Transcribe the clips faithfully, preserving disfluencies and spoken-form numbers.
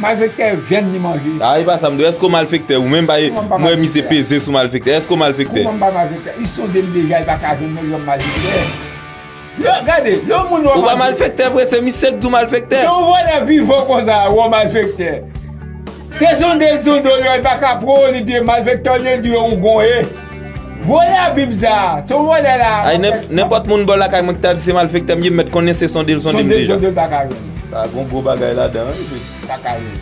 Malfektè vyann li manje. A, e pa sa m di w. Èske w malfektè ou menm? Pa, m wè misye peze sou malfektè. Èske w malfektè? Kòman m pa malfektè? Li sonde m deja, li pa ka jwenn mwen, li wè m malfektè. Lè, gade, lè yon moun wè... Ou pa malfektè vre, se misye k di w malfektè. Lè yon vòlè vivan konsa, wè w malfektè. Se sonde l sonde w, li pa ka pran w, li di malfektè, li di w ou gon ye. Vòlè Bib sa, se yon vòlè la. Ay, nenp-, nenpòt moun bò lakay mwen ki ta di se malfektè m ye, m mèt konnen se sonde l sonde m deja. Sonde l pa ka jwenn. Sa gon gwo bagay ladan, wi. Pa ka jwenn.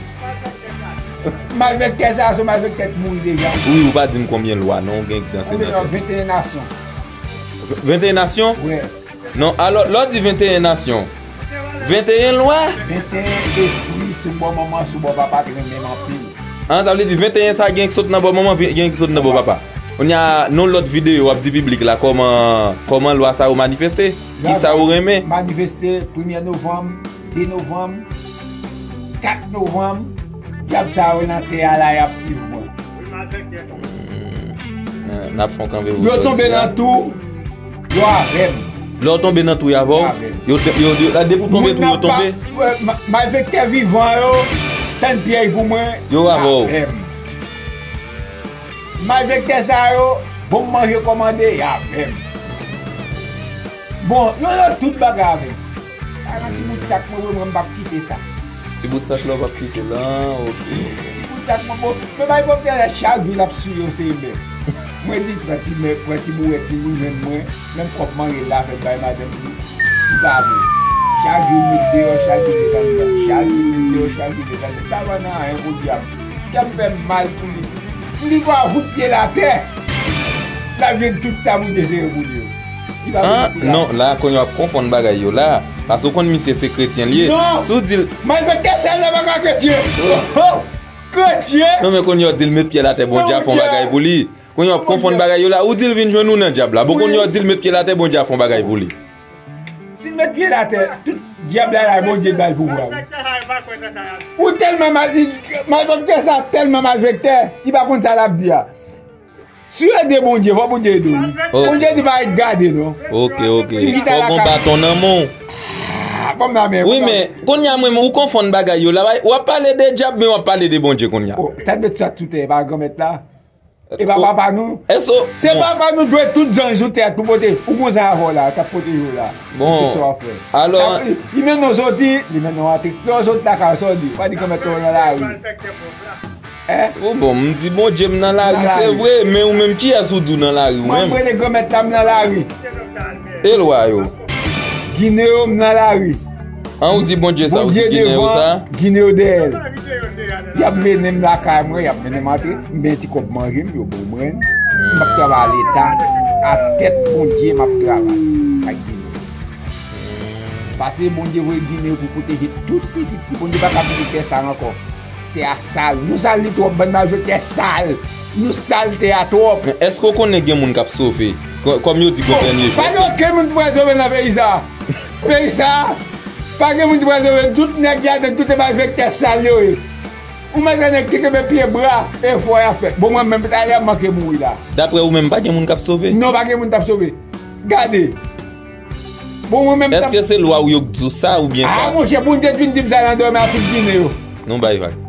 Malfektè sa, se malfektè ki mouri deja. Wi, ou pa di m konbyen lwa, non, ou gen ki danse nan tèt. Venteyen nasyon. Venteyen nasyon? Wi. Non, alò, lè w di venteyen nasyon, venteyen lwa? Venteyen espri sou bò manman, sou bò papa, ki renmen m anpil. An, sa vle di venteyen sa gen ki sot nan bò manman, gen ki sot nan bò papa. Kounye a, nan lòt videyo, w ap di piblik la kòman, kòman lwa sa yo manifeste, ki sa ou renmen. Manifeste premye novanm, de novanm, kat novanm, dyab sa yo nan tè a la, y ap swiv mwen. N ap fè yon kanpe pou yo tonbe nan tou, yo avè m. Lè w tonbe nan tou, y avè w? Yo avè m. Yo, yo, yo, la, depi w tonbe tou, yo tonbe? Malfektè vivan yo, tann pyèj pou mwen, yo avè w. Malfektè sa yo, bon manje kòmande, y avè m. Bon, yo, yo tout bagay avè m. A, nan ti bout sak mwen, mwen, mwen p ap kite sa. Ti bout sak la w p ap kite la, ok. Ti bout sak mwen, bon, mwen bay pwòp tè la, chak jou l ap swiv yo, se mè. Mwen di, pran ti mè, pran ti bouwèt li, li jwenn mwen, menm kòb manje la, fè bay madanm li, li pa vle. Chak jou l met deyò, chak jou l met anndan, chak jou l met deyò, chak jou l met anndan. Li pa vann anyen pou dyab. Dyab fè m mal pou li. Li va fout pye l atè. L ap jwenn tout sa Bondye sere pou li yo. Li pa mérite a. Non, la, kounye w ap konfonn bagay yo la. Paske w konn misye se kretyen l ye. Non! Si w di l... Malfektè sèl la pa ka kretyen. Oh, oh! Kretyen! Non, men kounye w di l met pye l atè, Bondye ap fè yon bagay pou li. Kounye w ap konfonn bagay yo la. Ou di l vin jwenn ou nan dyab la. Bon, kounye w di l met pye l atè, Bondye ap fè yon bagay pou li. Si l met pye l atè, tout dyab la la, Bondye bay pouvwa, wi. Ou tèlman mal, li, malfektè sa tèlman malfektè, li pa konn sa l ap di a. Si w ede Bondye, fò Bondye ede w, wi. Ok. Bondye di pa ret gade, non. Ok, ok. Si m kite lakay. Fò gon baton nan men w. Ah, bon, nan men. Wi, men, kounye a, mwen, ou konfonn bagay yo la. W ap pale de dyab, men w ap pale de Bondye kounye a. Oh, tèt bèt sa sou tè, e pa Granmèt la. E pa papa nou. Se papa nou dwe tout zanj sou tè a pou pwoteje. Ou gon zanj avè w la, k ap pwoteje w la. Bon, alò, li mennen w soti, li mennen w antre. Lè w sot lakay, sa w di? W pa di Granmèt la nan lari. Hein? Bon, bon, m di Bondye m nan lari, se vre, men ou menm, kiyès ou di w nan lari ou menm? Mwen, m rele Granmèt la, m nan lari. E lwa yo? Ginen yo, m nan lari. An, ou di Bondye sa, ou di Ginen yo sa? Ginen yo dèyè l. Y ap mennen m lakay mwen, y ap mennen m antre, m gen ti kòb manje m, yo ban mwen. M ap travay a Leta, a tèt Bondye m ap travay ak Ginen yo. Paske Bondye voye Ginen yo pou pwoteje tout pitit li. Bondye pa ka pwoteje tè sa ankò. Tè a sal. Nou sal li twòp, bann malfektè sal. Nou sal tè a twòp. Men èske w konnen gen moun k ap sove? Kò-, kòm yo di, gon dènye jou. Pa gen okenn moun ki pral sove nan peyi sa. Peyi sa, pa gen moun ki pral sove. Tout nèg ki ladan, tout se malfektè sal yo ye. Ou mèt wè nèg ki kenbe pye bra, efò y ap fè. Bon, mwen menm, talè m manke mouri la. Daprè ou menm, pa gen moun k ap sove? Non, pa gen moun k ap sove. Gade. Bon, mwen menm, èske se lwa ou yo k di w sa oubyen sa? Ah, monchè, Bondye t vin di m sa nan dòmi a tout Ginen yo. Nou bay vag.